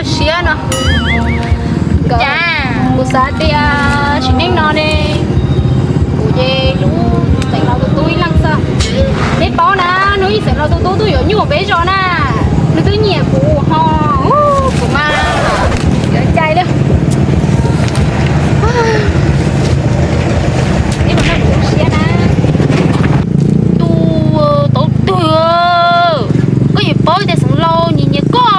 Siab no. Nkawd, kuv xav tias sim neej no ne, kuv ces lub xeem laus tus tub ib leeg xwb. Neb paub na, hnub ib xeem laus tus tub twb yuav nyuaj peb zos na, nws twb nyiam kuv ho, kuv mas yuav cai li. Neb mas noj kuv siab na. Tus tub twg, koj yuav paub tias xeem laus nyiam nyiam koj.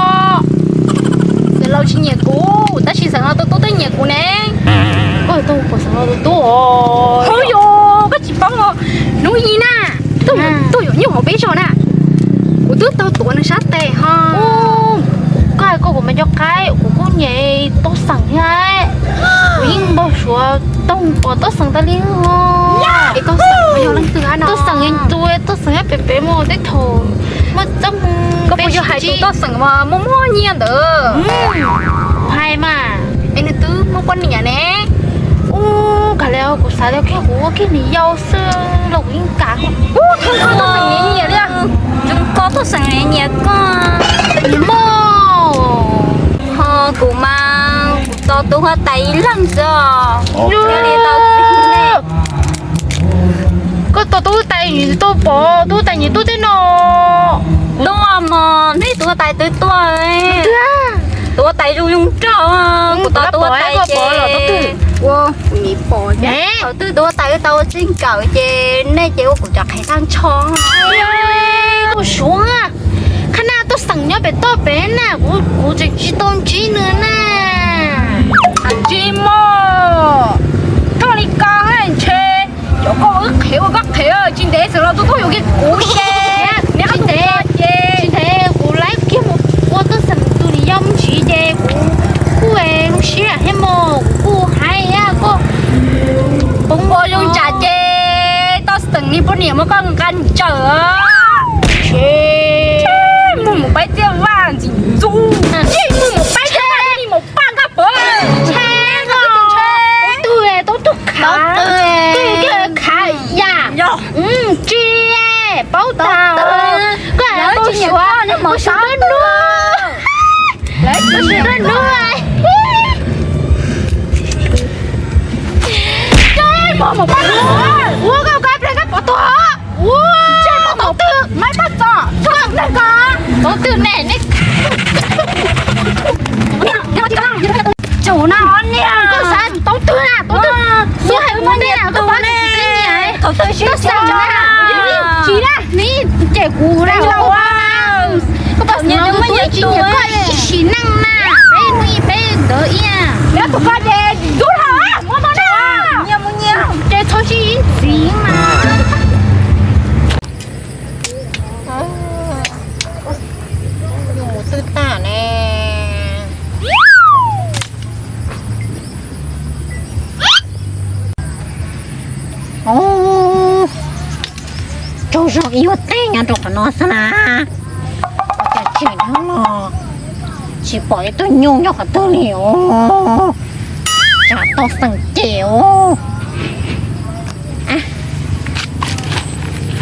Xeem laus tsis nyiam kuv, tab sis xeem laus tus tub twb nyiam kuv ne. Koj tau pom xeem laus tus tub os? Hauj yus, koj tsis paub os, hnub ib na, tuaj yuav nyuj hauv peb zos na, kuv twb tau tuav nws sab tes ho. Koj hais koj kuv mas nco qab, kuv kuj nyiam tub xeem thiab. Kuv yeej npau suav tau pom tub xeem tas li os. Es tub xeem yog leej twg no? Tub xeem tus, tub xeem nyob pem pem mus tej thaum muaj txoj moo. Koj puas yog hais tus tub xeem uas muaj muaj nyiaj ntawd? Hais mas. Es nws twb muaj poj niam ne. Ub, kav liam, kuv xav tias kiag kuv ua kiag niam yau xwb los kuv yeej kav. Ub, thaum koj tub xeem nyiam nyiam li. Zoo koj tub xeem nyiam nyiam koj. Mog, ho kuv mas kuv tau tub huab tais ib leeg xwb os. Koj tau tub huab tais, tau pom tub huab tais nyiam tuaj tej no. Tuaj mog, nej tus huab tais twb tuaj. Tus huab tais zoo zoo nraug, kuv tau tus huab tais ces ua kuv nim pom. Thaum twg tus huab tais wb tau ua txij nkawm ces nej ces ua kuv cov qhev tag nrho. Kuv suav qhab na, tub xeem nyob pem toj pem na, kuv tseem tsis tau ntsib nws na. Tsis mog, thoj li ko ntshe cov koj wb qhev ua koj qhev, tsis ntev xeem laus tus tub yuav kiag kuv ces. Tsis ntev, tsis ntev kuv laib kiag mus ua tub xeem tus niam yau me ntsis ces kuv kuj zoo siab thiab mog, kuv kuj hais koj poob npua zoo tsam ces tub xeem niag poj niam muab koj nqa ntsawm. Tsis muaj mus paib txiaj vaj ntxim ntxub, tsis muaj mus paib txiaj vaj ni mus paj nqaj puav. Tub twg, tub twg khav, khav ya. Tsis paub tag, koj tus suav, tus suav dab nub, tus suav dab nub. Ua koj koj ple koj pov tuag. Ua, tub twg, maiv paj txom, tub twg ne, tub twg ne, ne. Tsum na, niag koj xav tub twg na, tub twg xub hais muaj tej na, koj pab ne, koj xav na, tsis na, nws cem kuv na. Koj pab xav no, koj tsis nyiam koj ib sim neej na, peb mus ib peb ntawd ib. Nyob tus koj ces dub hlo, muab no na. Ces txhob sib ntxiv mas. Yus mus twg tag ne? Tsaug zog ib yuag teg nyob rau qhov no xwb na. Ua cas tseem nyob los tsis pom ib tug nyuj nyob qhov twg li os. Tsam tau xeem cem os.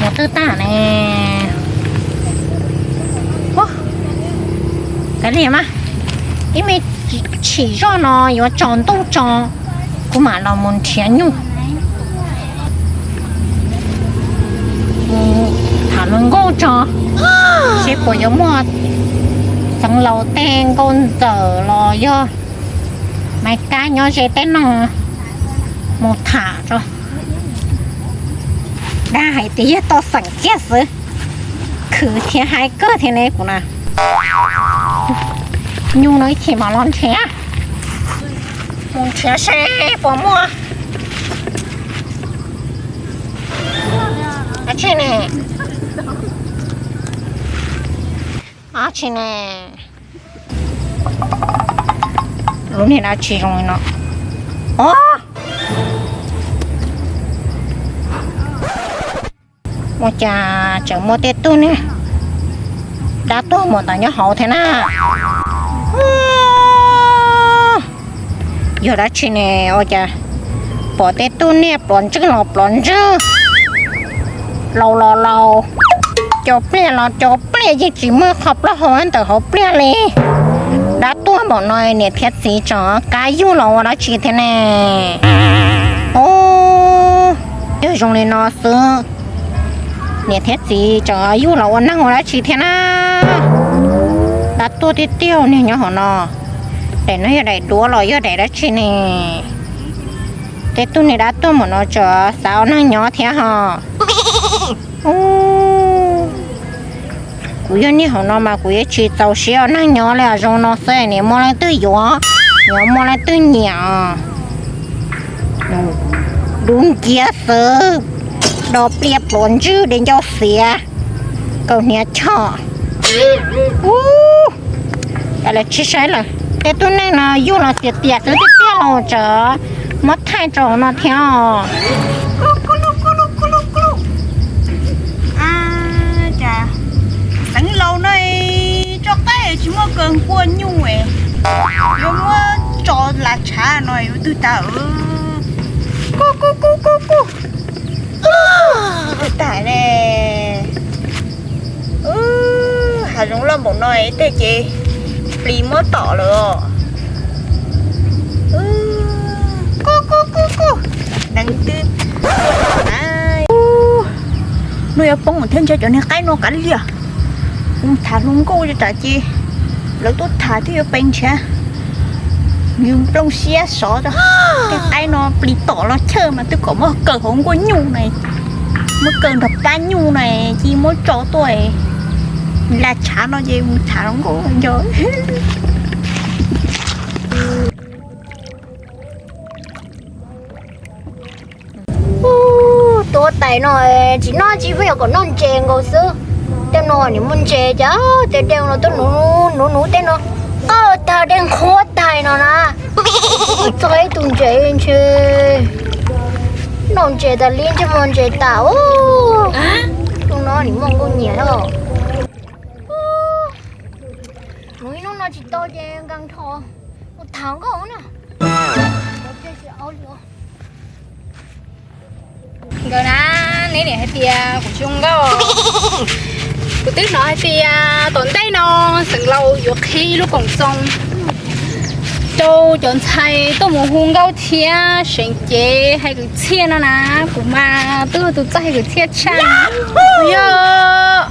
Mus twg tag ne? Kav liam mas, ib me chim zoj no yuav tsaus ntuj tso, kuv mam los mus nrhiav nyuj, mus tham hluas nkauj tso, seb puas yuav muaj xeev laus tej nkauj ntxawm los yog Maiv Kab nyob ze teb no mus tham tso. Dab hais tias yog toj xeem kiag xwb, khwv thiab hais kawg thiab ne kuv na. Nyuj no ib chim mam los nrhiav, mus nrhiav seb puas muaj. Dab tsi ne? Dab tsi ne? Lub niag dab tsi zoo li no? Os, ua cas tseem muaj tej tug niag dab tuag mus ntawd nyob hauv thiab na? Yog dab tsi ne? Ua cas pom tej tug niag plov ntswg los plov ntswg, laus los laus, cov pliaj los cov pliaj, yeej tsis muaj qhov plaub hau ntawm hauv pliaj li. Dab tuag npaum no niam thiab txiv tseem kav yug los ua dab tsi thiab ne? Ub, yog zoo li no xwb, niam thiab txiv tseem yug los ua neeg ua dab tsi thiab na? Dab tuag tiag tiag niag nyob hauv no. Daim no yog daim duab los yog daim dab tsi ne? Tej tug niag dab tuag npaum no tseem xav ua neeg nyob thiab ho. Ub, kuv yog niag hauv no mas kuv yeej tsis txaus siab ua neeg nyob li os. Zoo no xwb niam muaj leej twg yuav, niam muaj leej twg nyiam. Dub nciab xwb, do pliaj pluav ntswg di ncauj xiav, kaus hniav chom. Ub, lawv tsis saib lawm. Tej tug neeg no yug los tias tias xwb tiag tiag los tseem muab thaij rau no thiab os. Cas xeev laus no tso qaib tsis muaj kaw nkuaj nyuj, yuav muab tso las tshav no yuav twg tas. Kuj kuj kuj kuj kuj. Twb tas ne. Hav zoov loj npaum no tej ces plis muab tom lawm os. Kuj kuj kuj kuj. Neeg twb, hnub yuav poob thiab ntshe cov niag qaib no kav liam. Kuv tham hluas nkauj tas ces lawv tuaj tham twb yuav pes nrhiav. Nws nplooj siab sov rau tej qaib no plis tom los chawj mas twb kom muab kaw hauv nkuaj nyuj na, muab kaw nrog pab nyuj na, cia muab tso tuaj. Las tshav no ces mus tham hluas nkauj nco. Ub, tuaj tais no tsis noj tsis pheej yog kom noj ntses nkaus xwb. Tej no nim muaj ntses cas tej dej no twb nuv nuv nuv tej no. Qoj tag dej nqhuab tais no na. Txog ib tug ntses ntshe noj ntses tas li ntsej muag ntses tas. Tus no nim muaj nkauj nyiam os. Mus ib hnub no tsis tau ces nkees nrho mus tham nkauj na. Nkawd na, neb niam hais tias kuv tsis zoo nkauj. Kuv twb hnov hais tias tom ntej no xeev laus yuav qhib lub koom txoos rau cov ntxhais tuaj mus hu nkauj thiab seev cev hais kwv txhiaj no na. Kuv mas twb tus txawj hais kwv txhiaj tshaj. Yog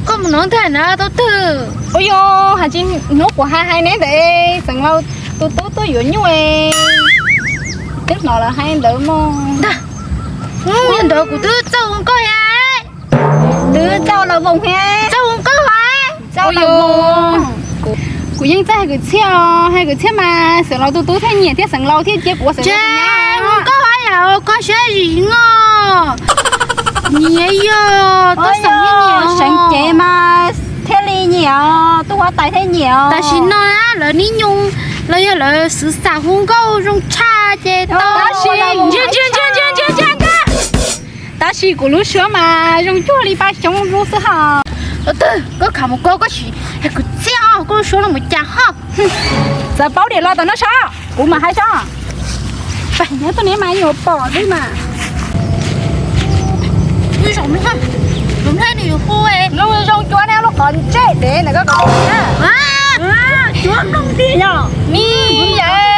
koj mus nov ntag na tau twg? Ua yog hais tsis hnub kuv hais hais neb ntawd xeev laus tus tub tuaj yuav nyuj. Twb hnov lawv hais ntawd mog. Ntawd kuv twb txawj hu nkauj thiab. Twb txawj los voos thiab. Txawj hu nkauj thiab. Kuv yeej txawj hais kwv txhiaj os, hais kwv txhiaj mas xeev laus tus tub thiaj nyiam thiab xeev laus thiaj cia kuv ua xeev laus tus nyab. Hu nkauj thiab yam ua koj siab zim os. Nyiam yog koj xeem nyiam seev cev mas thiaj li nyiam os, tub huab tais thiaj nyiam os. Tam sim no lawv nib nyoo los yog lawv xwv xam hu nkauj zoo tshaj ces tau. Tab sis kuv lub suab mas zoo cuag li paj xyoob lub xwb hos. Tau twg koj kham mus koj, koj sim hais kwv txhiaj os, koj lub suab los mus cas hos. Txawm paub diam los tom no saib, kuv mam hais tso. Nyob tuaj neb mas yuav pom xwb mas. Ub, zoo mloog, zoo mloog nws yuav hu, mloog zoo cuag neb lub qhov ntsej dev ntawm koj qhov ntawd. Cuag mloog tiag yog. Ni yam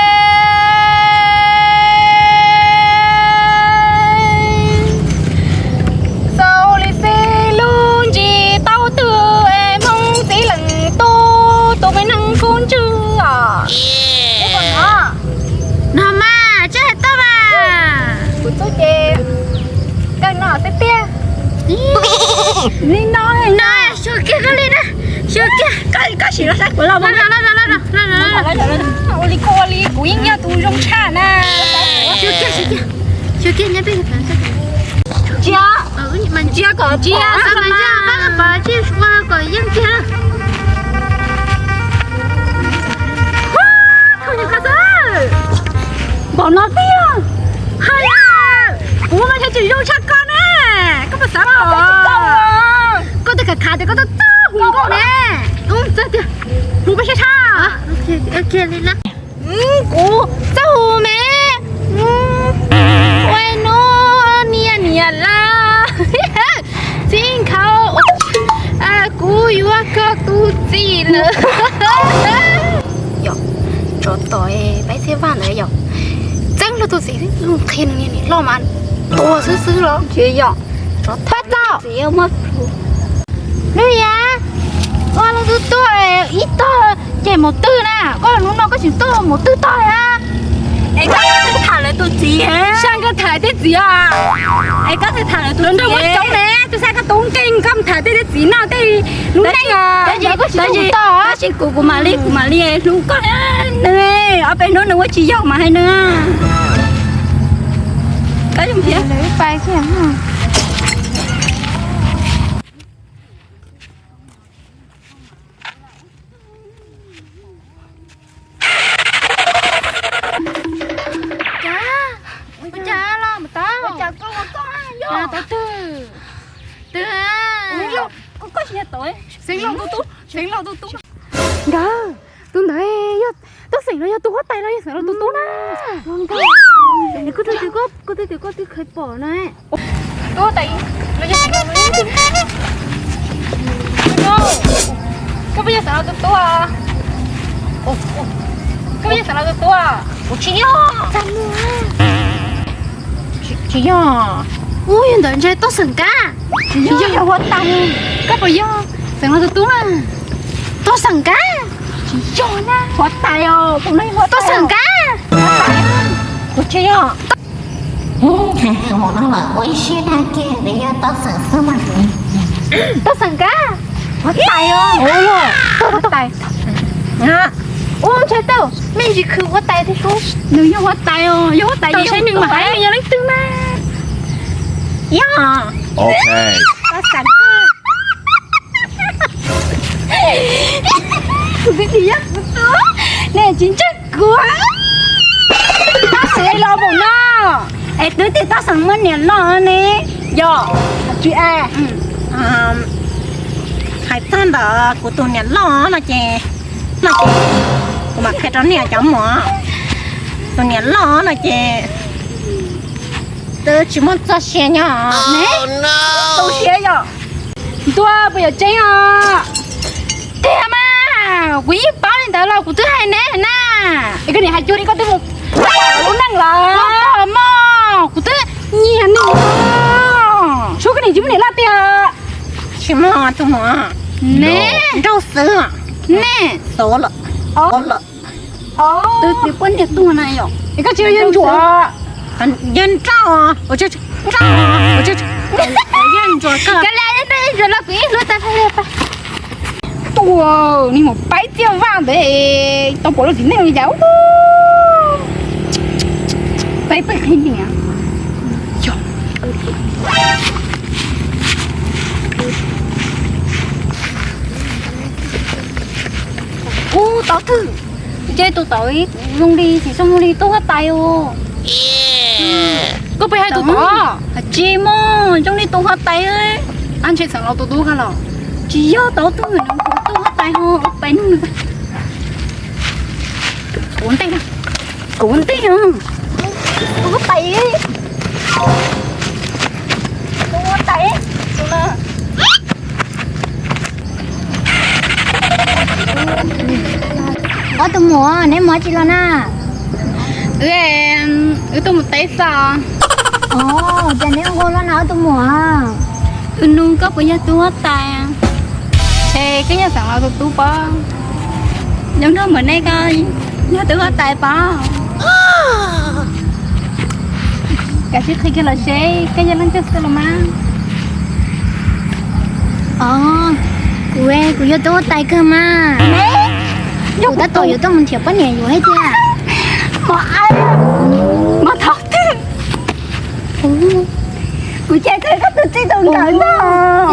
xaus li xij lub ntsis tau twg es Hmoob txiv leej tub tus me neeg kub ntswg os. No mas, tsis hais tau mas. Kuv tub ces kawg no xwb tiag. Li no, xyuas kiag koj li na, xyuas kiag. Koj sim los saib kuv los. Ua li koj ua li, kuv yeej yog tus zoo tshaj na. Xyuas kiag, xyuas kiag, xyuas kiag nyob peb. Ntsia, ntsia kom ntsia, pab pab tsis ua kom yeej kiag. Npaum no tiag. Hais, kuv mas yog tsis zoo tshaj koj ne. Koj puas xav los? Koj twb khav khav tias koj twb txawj hu nkauj ne. Hu peb sab tshaj. Kuv txawj hu me. Ua no niam niam la, txiv nkhaus, kuv yuav koj tus txiv lawm. Peb Txiaj Vaj ntawd yog txeeb luag tus txiv, qhia nws niag niam loj mas tua xwb xwb los tsis yog. Pab tau. Lub yam, koj luag tus tuaj ib tog ceg maum twg na, koj hnub no koj tseem tuaj maum twg tog na. Es koj tham lawv tus txiv, sab nkawd tham tej txiv os. Es koj tham lawv tus nrog muab coob ne, tus xav koj tus nkeeg koj tham tej txiv no tej lub neej os. Tab sis kuv, kuv mam li, kuv mam li hlub koj. Ob peb hnub nws ua tsis yog mas hais nws. Koj zoo thiab. Cas, ua cas los mus tau? Tau twg? Twg? Xeev Laus tus tub, Xeev Laus tus tub. Nkawd, tus ntawd yog, Tub Xeem no yog tus huab tais los yog Xeev Laus tus tub na? Kuv twb, kuv twb twb koj twb kheev pom na. Tub huab tais, koj puas yog Xeev Laus tus tub? Koj puas yog Xeev Laus tus tub? Kuv tsis yog. Tsis yog. Ub, yog ntawd ntshe Tub Xeem Kab. Tsis yog, yog huab tais. Koj puas yog Xeev Laus tus tub? Tub Xeem Kab. Tsis yog na, huab tais os, kuv no yog huab tais. Tub Xeem Kab. Kuv tsis yog. Hais hais mus no lawm ua ib siab dag kiag nws yog Tub Xeem xwb mas. Tub Xeem Kab. Huab tais os. Huab tais. Ub, ntshe tau me ntsis khwv huab tais thiab kub. Nws yog huab tais os, yog huab tais, saib nws mas hais nws yog leej twg mas. Yog. Tub Xeem Kab. Kuv twb tsis yog kuv tub, nej tsis ntseeg kuv. Tub Xeem los mus no, es twb tias Tub Xeem muaj niam loj ne. Yog, tsis es. Hais txog ntawm kuv tus niam loj no ces, no ces kuv mam qhia rau nej cov muam. Tus niam loj no ces twb tsis muaj txoj sia nyob ne. Tu siab yog. Ntuj, puas yog tseeb os? Tiag mas, kuv yeej paub li ntawd los kuv twb hais neb na. Es koj niam hais cuag li koj twb mus lub neej lawm. Mog, kuv twb nyiam nws. Suab koj niam tsis muaj niam loj tiag. Tsis muaj tus muam. Ne, nrauj xwb. Ne, xov lawm. Twb puab niag tuag na yom. Es koj tsis yog yawg ntsuam? Yawg nrauj, nrauj, yawg ntsuam koj. Tua ni mus paib Txiaj Vaj ntawd tau pom lub txiv neej li cas. Paib peb qhib niam. Ub, tau twg? Ntshe tus tod zoo li, tsis zoo li tub huab tais os. Koj puas yog tus tod? Tsis muaj, zoo li tus huab tais. Ab, ntshe Xeem Laus tus tub koj los? Tsis yog, tau twg, tub huab tais ho, pais nug nws. Kuv ntej, kuv ntej os. Tus huab tais, tus huab tais, tus no. Ob tug muam, neb mus dab tsi los na? Wb tuaj mus teb xwb. Os, cas neb ua luaj na ob tug muam? Wb nug koj puas yog tub huab tais. Es koj yog Xeem Laus tus tub pob? Zoo nraug npaum nej koj yog tub huab tais pob? Kav tsij qhia kiag los seb koj yog leej twg xwb los mas. Os, kuv, kuv yog tub huab tais kawg mas. Kuv tab tom yuav tuaj mus nrhiav poj niam yuav thiab tiag. Mas thov twg? Kuv ces koj tus txij tus nkawm ntag.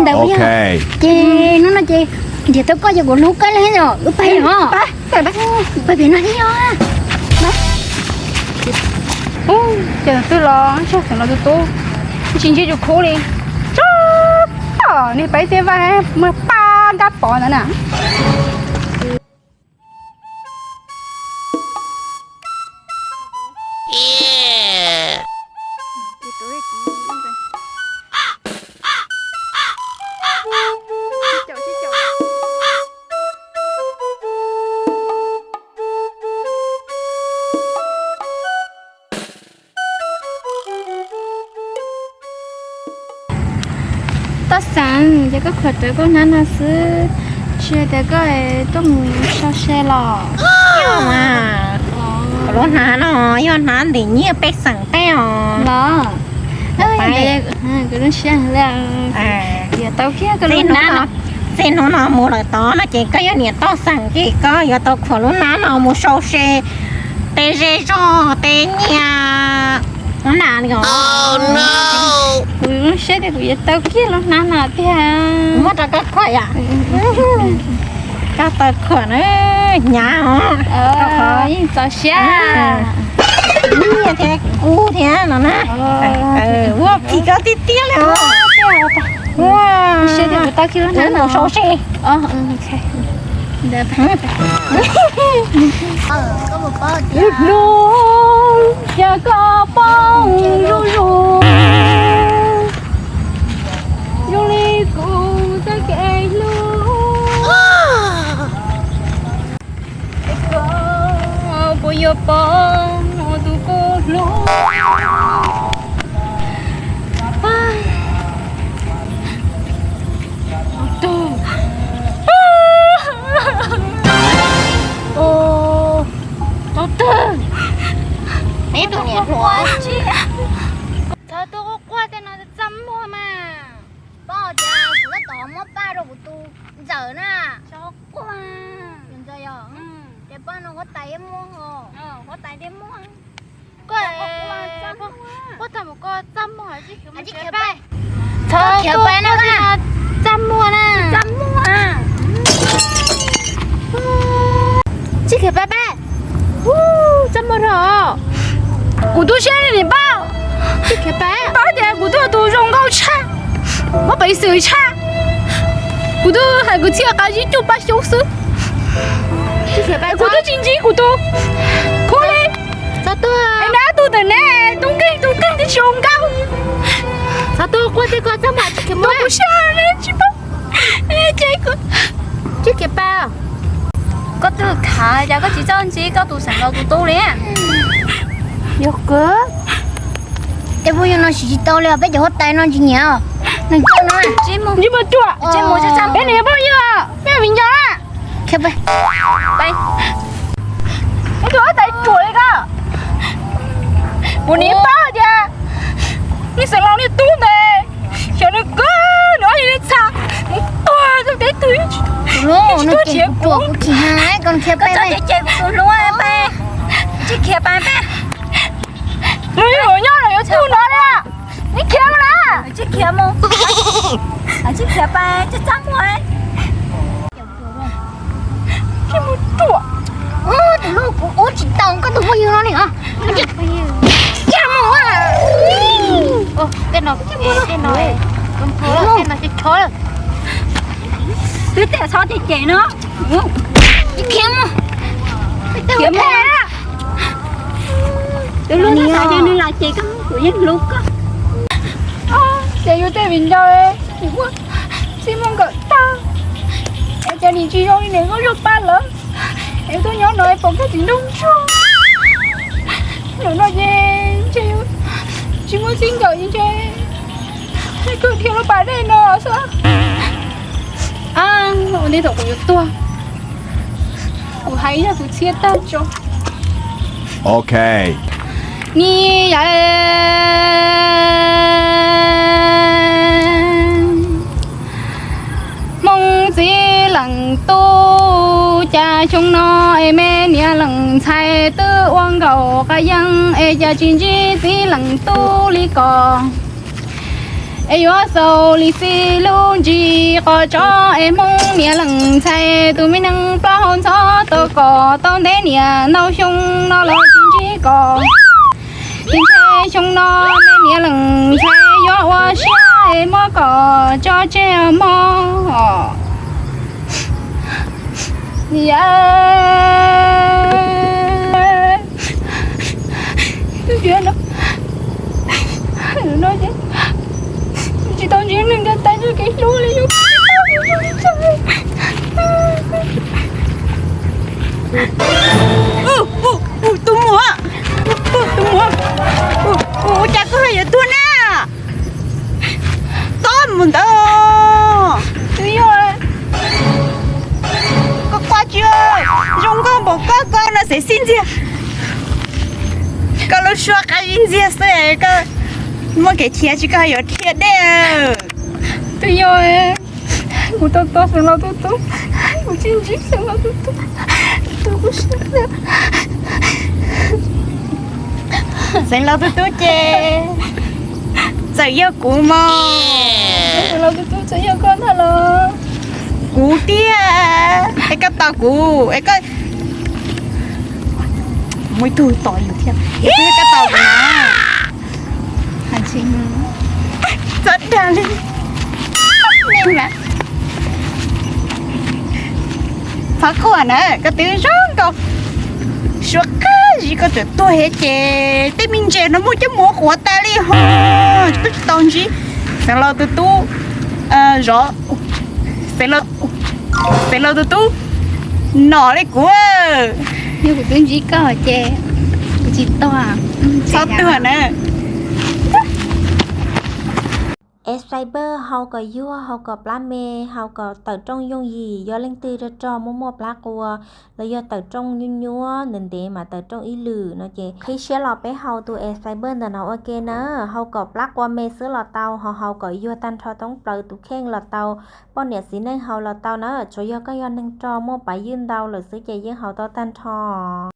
Ntawd, ces hnub no ces nrhiav tau koj ces kuv hlub koj li os, wb pais os. Pais pem no thiab yog. Ces twb los ntshe Xeem Laus tus tub, tsis ntsib tus khub li. Tsov tom niag Paib Txiaj Vaj muaj paj Nkaj Pov ntawd na. Yog koj khuam rawv koj lub hnab no xwb, tsis hais tias koj tuaj mus sau se los? Yog mas, kuv lub hnab no yog hnab ntim nyiaj pej xeem tej os. Los, kuv zoo siab li. Yuav tau kiag koj lub hnab no. Txij hnub no mus lawm tod no ces koj yog niam toj xeem ces koj yuav tau khuam lub hnab no mus sau se tej zej zog tej nyiaj na li os. Kuv zoo siab tias kuv yuav tau kiag lub hnab no tiag. Muab rau koj khuam yom. Koj tau khuam na, hnyav os. Yeej txaus siab. Nyiaj thiab kub thiab no na. Ua phim koj tiag tiag li os. Ua, siab tias kuv tau kiag lub hnab no mus sau se. Ib hnub cas koj poob zuj zus, zoo li kuv txoj kev hlub. Es koj puas yuav poob tus kuv hlub? Tau twg? Neb tus niam hluas. Txhob tuaj quaj quaj tej no, txaj muag mas. Paub tias kuv tab tom muab paj rau kuv tus ntxawm na. Txhob quaj. Tus ntxawm yog, ces paj no huab tais thiaj muaj os. Huab tais thiaj muaj. Koj, koj tag mus koj txaj muag, txhob khiav paj no, txaj muag na. Txaj muag. Tsis khiav paj paj. Txaj muag rau. Kuv tu siab li niam paub. Tsis khiav paj. Paub tias kuv tuaj tus zoo nkauj tshaj, muab peev xwm tshaj. Kuv twb hais kwv txhiaj qab zib cuaj pab xyoob xwb. Kuv twb tsis ntsib kuv tus khuab li. Txhob tuaj. Es nab tus ntawm neb tus nkeeg tus nkeeg twb tsis zoo nkauj. Txhob tuaj quaj tej ko txaj muag, tsis khiav mus. Kuv siab tsis paub. Tsis khiav paj. Koj twb khav cas koj tsis txawj ntsib koj tus xeem laus tus tub li. Yog kawg. Tej phooj ywg no siv tsis tau li os, peb cov huab tais no tsis nyiam os. Nws coj no. Ntsib muaj ruam. Peb nws yog phooj ywg, peb viv ncaus na. Khiav paj. Tus huab tais ruam li ko. Kuv nim paub tias nej xeem laus nej tub ntawd, xyov nws kawg nws ob yig nej txha, nws tuag txog teb twg tsis tuaj nrhiav kuv. Tsis khiav paj, tsis khiav paj. Nws yuav nyob los yuav tuag no li. Neb khiav mus na. Tsis khiav mus. Tsis khiav paj, tsis txaj muag. Tsis mus ruam. Tus hlub, kuv ua tsis tau koj tus phooj ywg no li os. Tsis mus. Tej no, tej no, tej no tsis txhob lawm. Twb tias txhob cem cem no. Tsis khiav mus. Khiav mus. Tus hlub no xav ces nws los ces koj, kuv yeej hlub koj. Ces yus tej viv ncaus, txij muaj nkawm tag, es cas nim tsis zoo li niam nkauj zog paj lawm. Es tuaj nyob no es pom koj txiv nraug ntsuag. Zaum no ces ntshe tsis muaj txij nkawm ces ntshe kawg dhia lub pas dej no xwb. Ua ntej thaum kuv yuav tuag, kuv hais ib zaj kwv txhiaj tag tso. Ok. Ni yawm Hmoob txiv leej tub, cas xyoo no es me niam leej ntxhais twb ua nkaus qab yeeb es cas tsis ntsib txiv leej tub li ko. Es yuav xaus li xij lub ntsis qos tso es Hmoob niam leej ntxhais tus me neeg plaub hau ntxhov tau kom tau ntev niam ntau xyoo no los tsis ntsib kom. Ces ntshe xyoo no me niam leej ntxhais yuav ua siab es muab kom tso tseg mog. Yawm, no ces tsis tau ntsib neeg ntiaj teb ntsib kev hlub li yus. Tus muam, tus muam, ua cas koj ho yuav tuag na? Txhob mus ntawd. Koj, koj no xev sib ntxiag, koj lub suab qab zib ntxiag xwb, koj muaj kev khiav tsis koj yuav dhia dej. Twb yog kuv tau tos xeev laus tus tub, kuv tsis ntsib xeev laus tus tub, tus kuv siab. Xeev laus tus tub ces txawm yog kuv mog. Xeev laus tus tub txawm yog koj ntag los? Kuv tiag. Es koj tos kuv es koj muaj ib tug tos yus thiab. Koj tos kuv na. Txhob dag li. Txhob quaj na, koj twb zoo nkauj. Suav qab zib koj tseem tuag thiab ces tej me ntses no muaj coj mus quav tas li ho. Koj tsis tau ntsib xeev laus tus tub zov, xeev laus tus tub nom li kuv. Yog kuv twb ntsib koj ces kuv tsis tuag. Txhob tuag na. Es faiber hau kom yuag, hau kom plab me, hau kom tawm rooj yooj yim. Yog leej twg rog rog muaj muaj plab qua los yog tawm rooj nyuaj nyuaj ntev ntev mas tawm rooj ib lwm no ces qhib siab los peb hau tus es faiber ntawm no ua ke na. Hau kom plab qua me xwb los tau, ho hau kom yuag tag nrho thoob plaws tus kheej los tau, poj niam txiv neej hau los tau na. Tsuas yog koj yog neeg rog muaj pav ywj ntau lawm xwb ces yeej hau tau tag nrho.